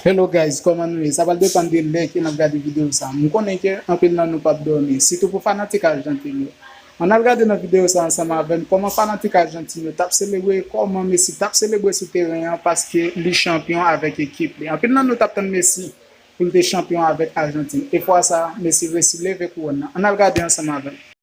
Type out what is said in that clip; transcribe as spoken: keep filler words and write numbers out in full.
Hello guys, kòman nou ye? Sa pral depann de lè ke n ap gade videyo sa. M konnen ke anpil nan nou p ap dòmi, sitou pou fanatik Arjantin yo. Ann al gade nan videyo sa ansanm avè m kòman fanatik Arjantin yo t ap selebre, kòman Messi t ap selebre sou teren an paske li chanpyon avèk ekip li. Anpil nan nou t ap tann Messi pou l te chanpyon avèk Arjantin. E fwa sa, Messi resi leve kouwòn nan. Ann al gade ansanm avè m.